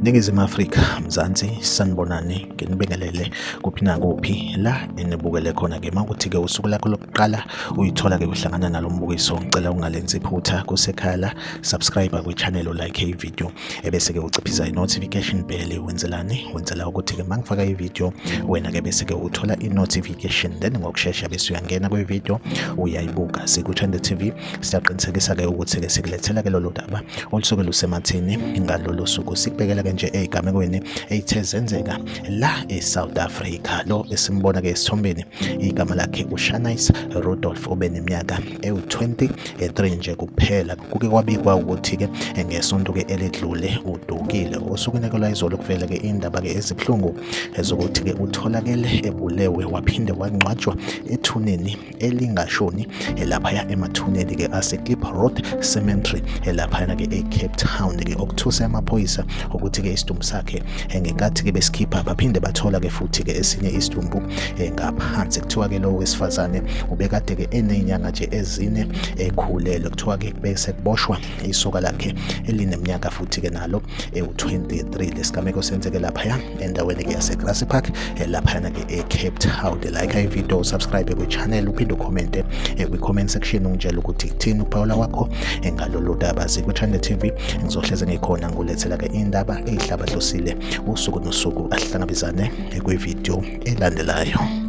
Ningizimu Afrika, Mzansi, sanibonani, nginibingelele kuphi nakuphi la enibukele khona-ke. Uma kuthi-ke usuku lakho lokuqala uyithola-ke uhlangana nalo mbukiso, ngicela ungalenzi iphutha kusekhaya la, subscribe kwi-channel, ulike i-video, ebese-ke uciphisa i-notification bell. Wenzelani? Wenzela ukuthi-ke uma ngifaka i-video wena-ke bese-ke uthola i-notification, then ngokushesha bese uyangena kwi-video uyayibuka. Siku-Trend TV siyaqinisekisa-ke ukuthi-ke sikulethela-ke lolu daba olusuke lusematheni ngalolu suku, sikubhekela-ke nje ey'gamekweni ey'the zenzeka la e-South Africa. Lo esimbona-ke esithombeni igama lakhe uShanice Rudolph, obeneminyaka ewu-23 nje kuphela. Kuke kwabikwa ukuthi-ke ngesonto-ke eledlule udukile. Osukwini lwayizolo kuvele-ke indaba-ke ezibuhlungu ezokuthi-ke utholakele ebulewe waphinde wangcwatshwa ethuneni elingashoni laphaya emathuneni-ke ase-Clip Road Cemetery laphayana-ke e-Cape Town-ke. Okuthuse amaphoyisa ukuthi-ke isidumbu sakhe ngenkathi-ke besikhipha baphinde bathola-ke futhi-ke esinye isidumbu ngaphansi. Kuthiwa-ke lowo wesifazane ubekade-ke eney'nyanga nje ezine ekhulelwe. Kuthiwa-ke bese kuboshwa isoka lakhe elineminyaka futhi-ke nalo ewu-23. Lesigameko senzeke laphaya endaweni-ke yaseGrassy Park laphayana-ke e-Cape Town. Like i-video, subscribe kwi-channel, uphinde ukhomente kwi-comment section ungitshela ukuthi kuthini ukuphawula kwakho ngalolu daba. Sikwi-Trend TV, ngizohleze ngikhona ngulethela-ke indaba ey'hlabahlosile usuku nosuku. Ahlangabezane kwi-video elandelayo.